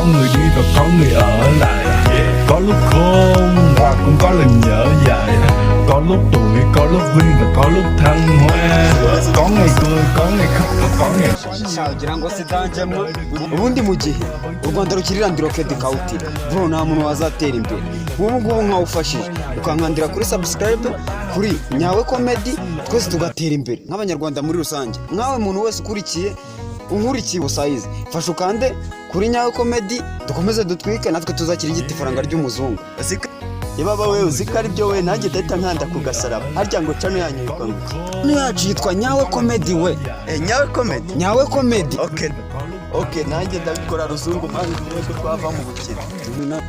Có người đi và có người ở lại. Có lúc khôn và cũng có lần nhớ dại. Có lúc tuổi, có lúc vinh và có lúc thăng hoa. Có ngày cười, có ngày khóc và có ngày Shagira ngo sidanjemo ubundi mu gihe u Rwanda rukiri landlocked country, bro, nta muntu wazatera imbere. Nk'ubu ngubu nkawufashije ukankandira kuri subscribe kuri Nyawe Comedy, twese tugatera imbere nk'Abanyarwanda muri rusange. Nkawe muntu wese ukurikiye, unkurikiye ubusayizi, fasha ukande kuri Nyawe Comedy, dukomeze dutwike, natwe tuzakira igiti ifaranga ry'umuzungu. Yababa we, uzi ko ari byo we, nanjye ndahita nkanda ku gasaraba. Harya ngo channel yanyu yitwa ngo iki? Channel yacu yitwa Nyawe Comedy we. Eh, Nyawe Comedy. Nyawe Comedy. Okay, nanjye ndabikora ruzungu mpamvu ndebe ko twava mu bukene.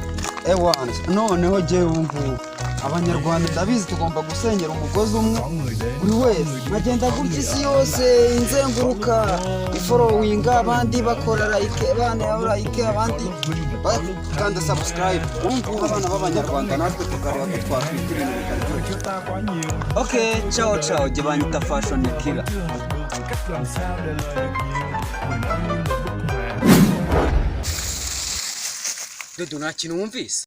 Ewana, noneho jyewe ubu ngubu Abanyarwanda ndabizi tugomba gusenyera umugozi umwe, buri wese nkagenda gutya isi yose inzenguruka, ifollowinga, abandi bakora like, abandi like, abandi bakanda subscribe. Ubu ngubu abana b'Abanyarwanda natwe tukareba ko twatwika ibintu bikaryoshye. Okay, ciao ciao, jye banyita Fashion Killer. Cách làm sao để lời được nhiều 10 năm như một bức màn. Dodo, nta kintu wumvise?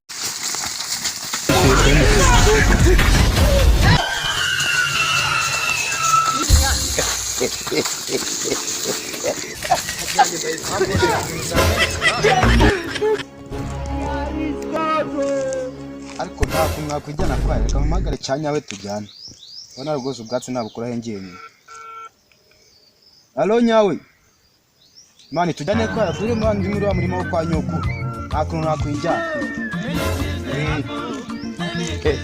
Ariko nta kuntu mwakwijyana kwayo. Reka mpamagare cya Nyawe tujyane. Ubona rwose ubwatsi nabukuraho njyenyine. Allo, Nyawe, man, tujyane kwaya turi mwana ndi muri wa murima wo kwa nyoko. Nta kuntu nakwijyana. Eh.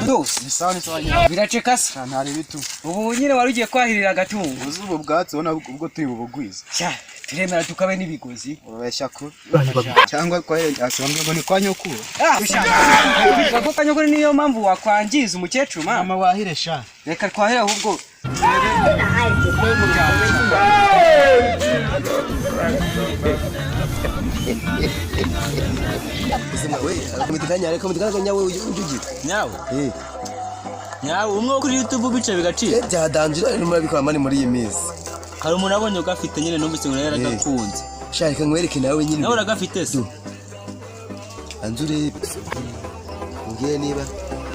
Ndose. Ni sawa, ni sawa, Nyawe. Biraceka se? Ntari bitu. Ubu nyine wari ugiye kwahirira agatungo. Uzi ubu bwatsi ubona ubwo turi bubugwize. Cya turemera tukabe n'ibigozi. Urabeshya ko cyangwa kwa asambwe ngo ni kwa nyokuru. Ah, ko kanyogore niyo mpamvu wakwangiza umukecuru mama. Mama, wahire sha. Reka twahire ahubwo. Komedi kanya Nyawe ujye ugira. Nyawe. Nyawe umwe wo kuri YouTube bice bigacika. Byadangira rero, murabikora man muri iyi minsi. Hari umuntu abonye ugafite nyine, numvise ngo yaragakunze. Sha, reka nkwereke nawe nyine. Nawe uragafite se? Anze urebe, umbwire niba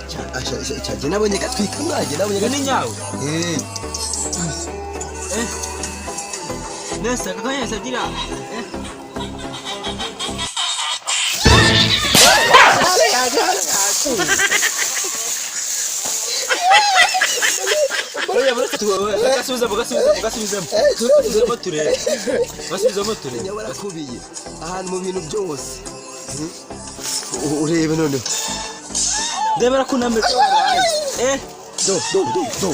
cyagiye. Nabonye gatwika mwanjye, nabonye. Ni Nyawe? Eh. Eh. Nese kakanya agira. Eh. Oya, gasubizemo, gasubizemo, gasubizemo. Gasubizemo turebe. Gasubizemo turebe. Nyawe arakubiye ahantu mu bintu byose. Urebe noneho. Ndebera kunamye. Eh. Do do do do.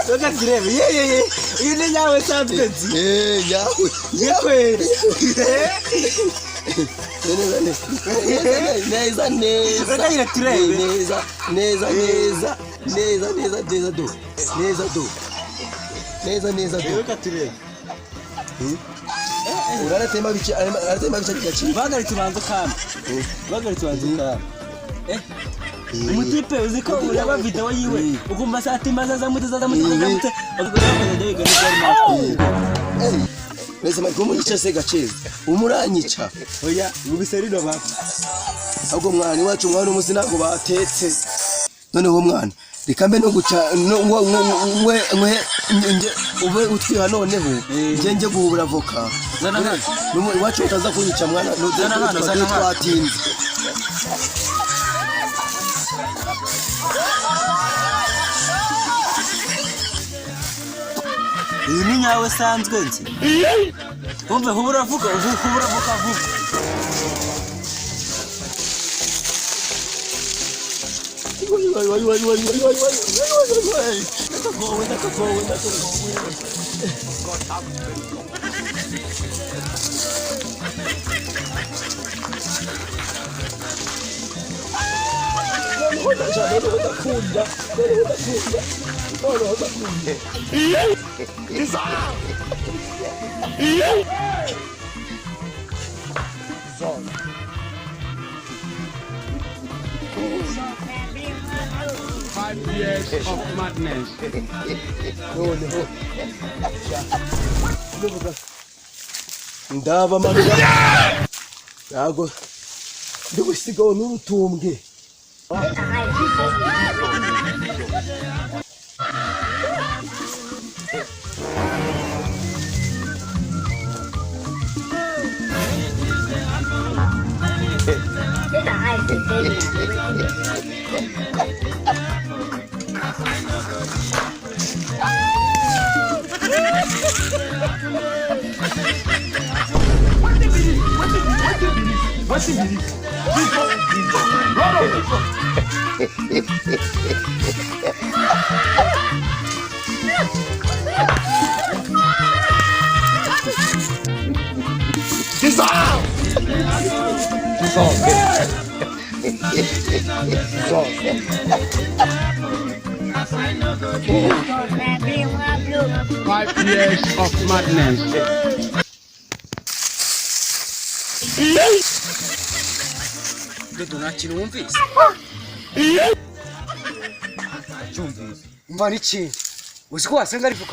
Reka turebe. Ye ye ye. Uyu ni Nyawe sanzwe nzi. Eh, Nyawe. Ni kweli. Neza neza neza neza. Reka nyine turebe. Neza neza neza neza neza neza, do neza, do neza neza, do. Reka turebe. Uraratema bice, aratema bice bigacika. Bahagaritse ubanza ukame. Bahagaritse ubanza ukame. Eh. Umutipe uzi ko ureba video yiwe ukumva satima zazamutse zazamutse zazamutse, ukazajya wiga n'ibyo. Mbese mike umunyica se gaceza, umuranyica? Oya, ubise rino bapfa. Ahubwo mwana iwacu, mwana, umunsi ntabwo batetse. Noneho mwana, reka mbe no guca no nge ube utwiha, noneho nge guhubura avoka. Zana hano. Iwacu utaza kunyica mwana. Zana hano, zana hano. Twatinze. Uyu ni Nyawe sanzwe nzi. Wumve huba uravuga, huba uravuga vuba. Ndakagowe, ndakagowe, ndakagowe. Noneho ndakunda, noneho ndakunda. Noneho ndabamanura, ntabwo ndi gusigaho n'urutumbwe. Dodo, nta kintu wumvise? Umva n'ikindi, uzi ko wasanga ari voka?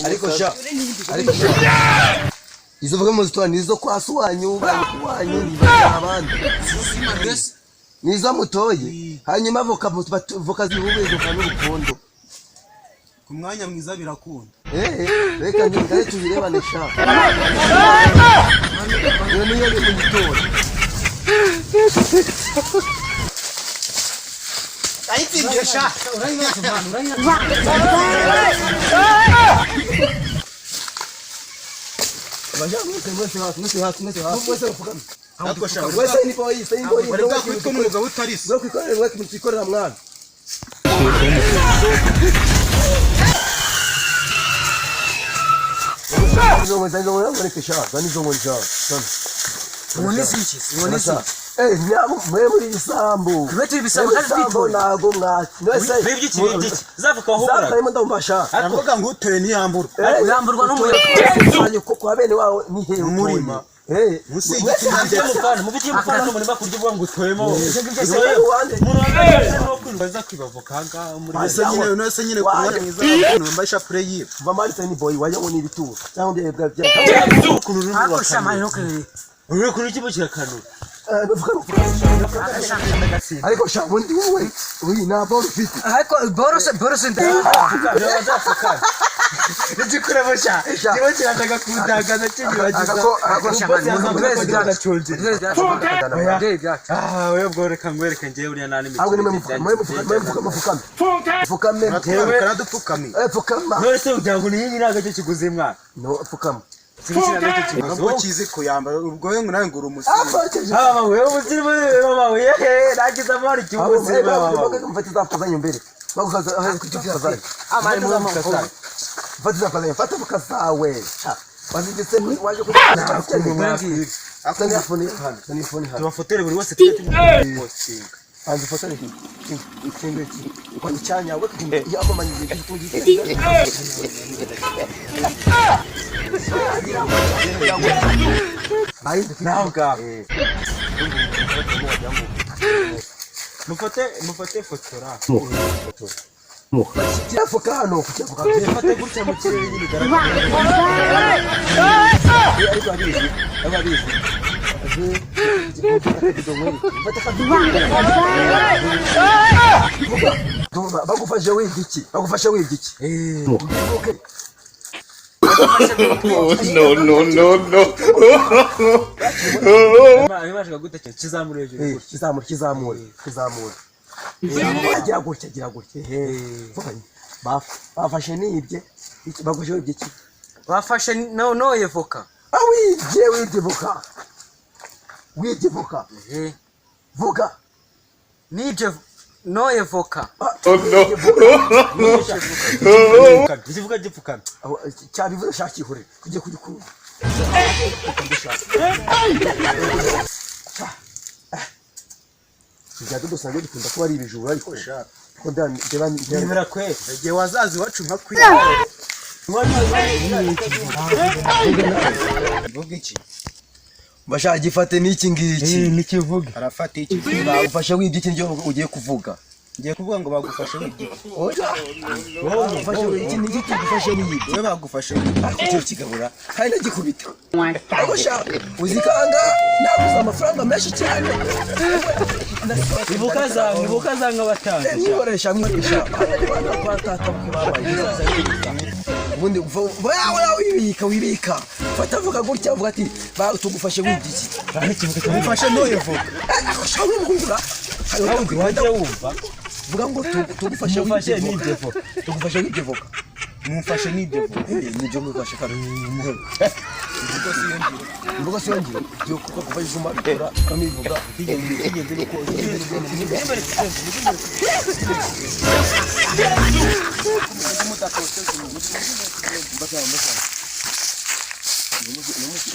Ariko sha izo vuga muzitora ni izo kwa so wanyu, wanyu ni abandi, ni izo mutoye. Hanyuma voka, voka zihubeye, voka n'urukondo. Ku mwanya mwiza birakunda. Reka ngare tubirebane sha. Iyo niyo ni mu gitondo. Ayitsindiye sha. Baja mwese, mwese hasi, mwese hasi, mwese hasi, mwese mfukame. Ariko sha, mwese ni boyi, ni boyi. Wari bwakwitwa n'umugabo utari se? Mwe kwikorera, mwe kwikorera mwana. Inkoni ziki? Inkoni ziki? Nabo mwe muri ibisambo. Twe turi ibisambo kandi Ibisambo. twitonda. Ntabwo mwese. Bibiki, bibiki zavuka wahuburaga. Zakarimo ndabasha. Aravuga ngo utoye ntiyamburwa. Uyamburwa n'umuyaga. Wanyu ko kwa bene wawo ni he? Umurima. Munsi y'igiti. Mufana mu biti, mufana n'umurima kurya uvuga ngo utoyemo. Wande. Umuntu wambaye no kwirirwa aza kwiba voka ahangaha muri Ese nyine, none nyine ku mwanya mwiza ukuntu wambaye ishapure yiwe. Mva mari ni boy wajya ngo ni ibituro cyangwa bya bya bya. Ukuntu ururimi Ariko sha mani, rurakanura. ntukerere. Ururimi kuri kimwe kirakanura. Ariko sha, ubundi wowe uyi nta ball ufite. Ariko borose, borose nda. Igikuremo sha kiba kirashaka kudagaza kinyibagiza. Ako Sha mani, twese ibyacu. Twese ibyacu. Twese ibyacu. Ah, wewe bwo reka ngwereke njyewe uriya nani. Ahubwo nimwe mupfukame, mwe mupfukame, mupfukame, mupfukame. Karadupfukamiye. Pfukama. None se ugira ngo ni iyi ntabwo cyo kiguzi mwana? No, pfukama. Ubwo kizi kuyambara, ubwo we ngo nawe ngo uri umusirimu. Afakeje. Haba wewe umusirimu, mama we nagize amara ikibuzi mama. Mfate za kazanyo mbere bagukaza kutukaza. Amani Mfate mu za, mfate za kazanyo, fata bukazawe wazigise waje ku telefone hano, telefone hano. Tubafotere buri wese tujye tumupostinga. Hanze ufatane ikintu iki kwa cyanya we yamamanyije. Nawe ubwawe mufate, mufate fotora. Kirafuka hano, kirafuka. Mufate gutya mu kirere nyine igaragara. Ariko abizi, ariko abizi. Bagufashe wibye iki? Bagufashe wibye iki? No, no, no, no. Abibashaga gute kizamura hejuru gutya? Kizamura, kizamura, kizamura. Agira gutya, agira gutya. Bafashe nibye, bagufashe wibye iki? Bafashe no noye voka. Ah, wibye, wibye voka, wibye voka. Vuga. Nibye. Noye voka. Ikivuga gipfukamye. Aho, cyabivuze shakihore tujye kugikura. Tujya dusanzwe dukunda kuba ari ibijura, ariko ko ndeba. Nemera kweli. Igihe wazaza iwacu nkakwiba. Mvuga iki? Bashaka gifate n'iki ngiki. N'ikivuga. Arafata iki? Bagufashe wibye iki, niryo ugiye kuvuga. Ngiye kuvuga ngo bagufashe wibye iki. Oya, bagufashe wibye iki, niki kigufashe niyibye? Wowe bagufashe wibye. Ariko cyo kigabura kandi ndagikubita. Ariko sha uzikanga naguze amafaranga menshi cyane. Ibuka zanga, ibuka zanga batanga. Mwikoresha, mwikoresha kwa tata bukwe babaye. Ubundi yawe wibika, wibika, fata vuga gutya, uvuga ati tugufashe wibye iki. Mufashe ntoye voka. Ariko sha wimukundura. Wajya wumva. Vuga ngo tugufashe Mufashe wibye nibye voka. voka. Tugufashe wibye voka. Mumfashe nibye voka. Nibyo mwifashe kare. Imvugo siyo ngiro. Byo kuko kuva izuma bikora kamivuga.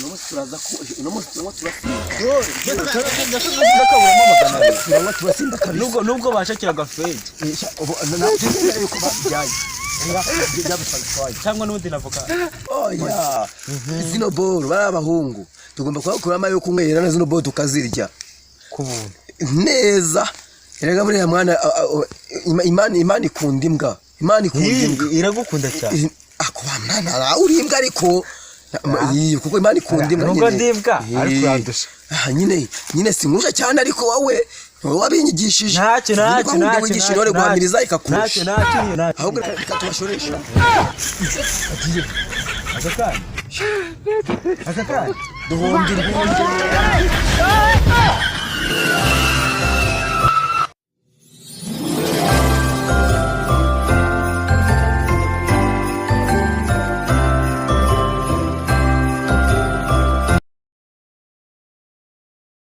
Uno turaza ko uno munsi turanywa turasinda. Turanywa turasinda kabisa. Nubwo bashakiraga fege. Ubu ntabwo yuko babyaye. Byabifashe. Cyangwa n'ubundi na voka. Oya, zino boro bari abahungu tugomba kubakuramo ayo kunywera na zino boro tukazirya Ku buntu. neza. Erega buriya mwana, Imana ikunda imbwa, Imana ikunda imbwa. Iragukunda cyane. Ako wa mwana uri imbwa, ariko iyo kuko Imana ikunda imbwa Nubwo nyine. ndi imbwa, ariko urandusha. Ah, nyine sinkurusha cyane, ariko wowe wowe wabinyigishije. Ntacyo, Nyine ntacyo, kwa wundi ntacyo. wigisha intore guhamiriza ikakurusha. Ntacyo, ntacyo, ntacyo. Ahubwo reka tubashoresha. Aka kana. Aka kana. Duhombye urwunge.